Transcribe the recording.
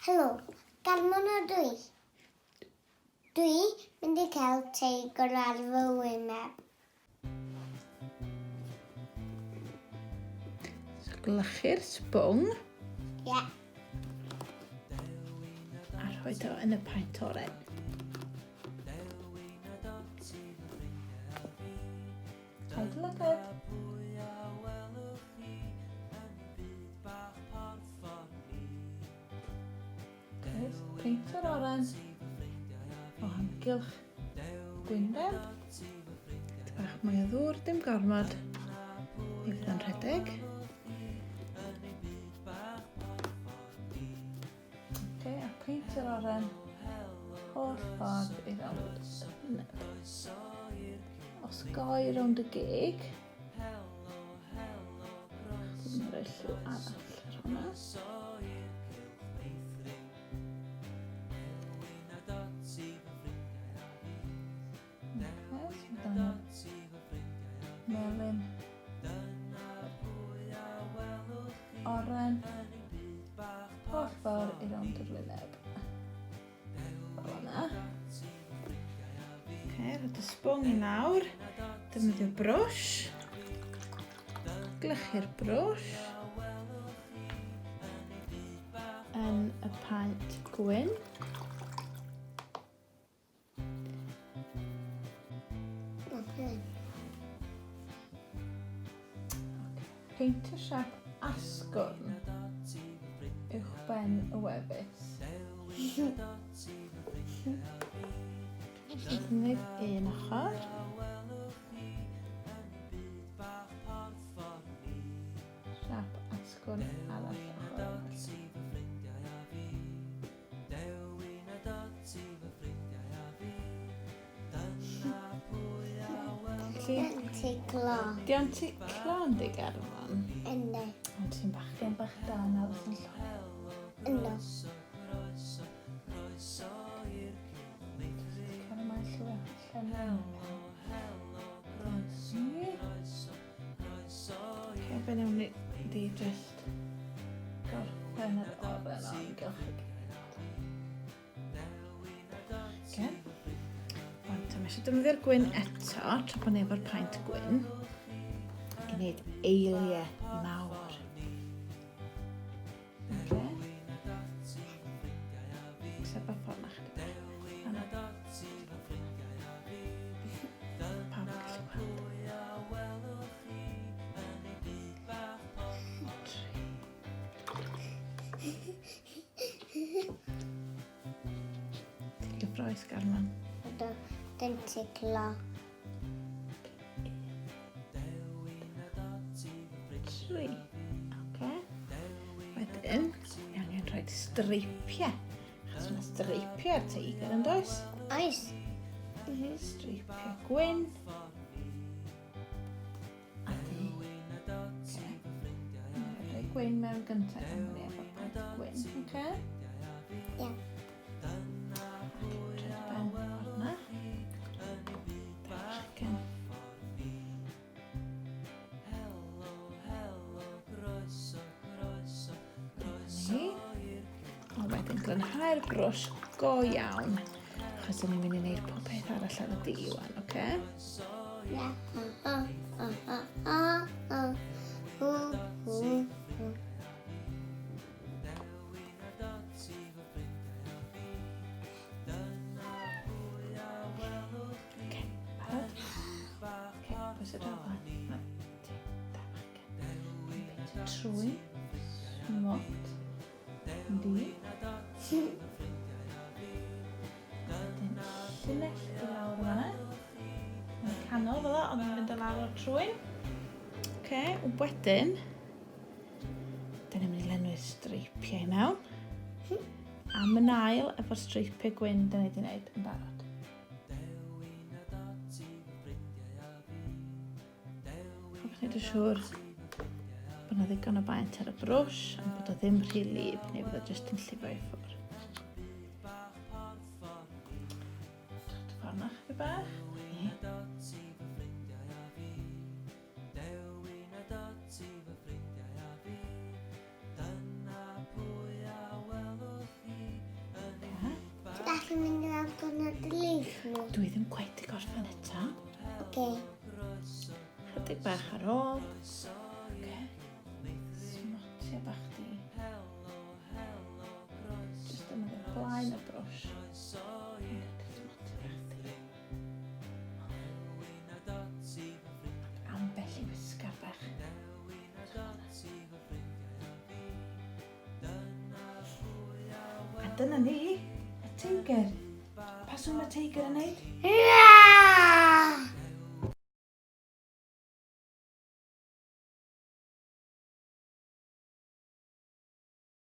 Helo, Garmon ydw i. Dwi mynd i cael teigr ar fy wyneb. So glychu'r sbwng. Ie. Yeah. A rhoi o yn y paent oren. Paid lygad. Reit, peintio'r oren o amgylch gwyneb. Tipyn bach mwy o ddŵr, dim gormod. Mi fydd o'n rhedeg. Okay, a peintio'r oren holl ffordd i rownd y wyneb. Osgoi rownd y geg. Dwi'n rhoi lliw arall ar hwnna. Melyn. Oren. Holl ffordd i rownd yr wyneb. Fel yna. Okay, rhaid y sbwng i lawr. Defnyddio brwsh. Glychu'r brwsh. Yn y paent gwyn. Okay. Peintio siap asgwrn uwchben y wefus. Jyst yn gwneud un ochr. Siap asgwrn arall ochr arall. Diolch ticlo. Diolch ticlo yn dy garfan. Ynddi. Ond ti'n bachgen bach da yn aros yn llonydd. Ynddo. Cael yma llwy allan. Okay, fe wnawn ni di just gorffen yr oren o amgylch y Oce. Wan, ta, mae eisiau defnyddio'r gwyn eto, tra bod ni efo'r paent gwyn, i wneud eiliau mawr. Oce. Sef y ffordd na chdi bach. Anna. Pawb yn gallu gweld. Ti'n gyffroes, Garman? Ydw, dwi'n ticlo. Tri. Oce. Wedyn, ni angen rhoi streipiau. Achos mae streipiau ar teigr yn does? Oes. Streipiau gwyn. A du. Oce. Rhoi gwyn mewn gyntaf gan bod ni efo'r paent gwyn. Oce? Ie. Ac rhaid ben ffordd na. Bachgen. Ni. A wedyn glanhau'r brwsh go iawn. Achos dyn ni'n mynd i wneud pob peth arall ar y du wan, oce? Ie. A, a, a, a, a, hu, hu, hu. Oce, barod? Oce, pwys y draw fan. Trwy smot Yndi. Wedyn llinell i lawr yma. Yn y canol fel 'a, ond yn mynd o lawr o'r trwyn. Oce, wedyn, dyn ni'n mynd i lenwi'r streipiau i mewn. A mynail efo'r streipiau gwyn dyn ni wedi gwneud yn barod. Cofiwch wneud yn siŵr bod yna ddigon o baent ar y brwsh, ond bod o ddim rhy lib, neu fydd o jyst yn llifo i ffwrdd. Dod ffordd na chydig bach. Ni. Ti'n mynd i weld hwnna dy leif nhw? Dwi ddim cweit i gorffen eto. Oce. Chydig bach ar ôl. Oce. Smotio bach di. Just yn y blaen y brwsh. Smotio bach di. Ambell i wisgar bach. A dyna ni, y teigr. Pa sŵn mae teigr yn neud?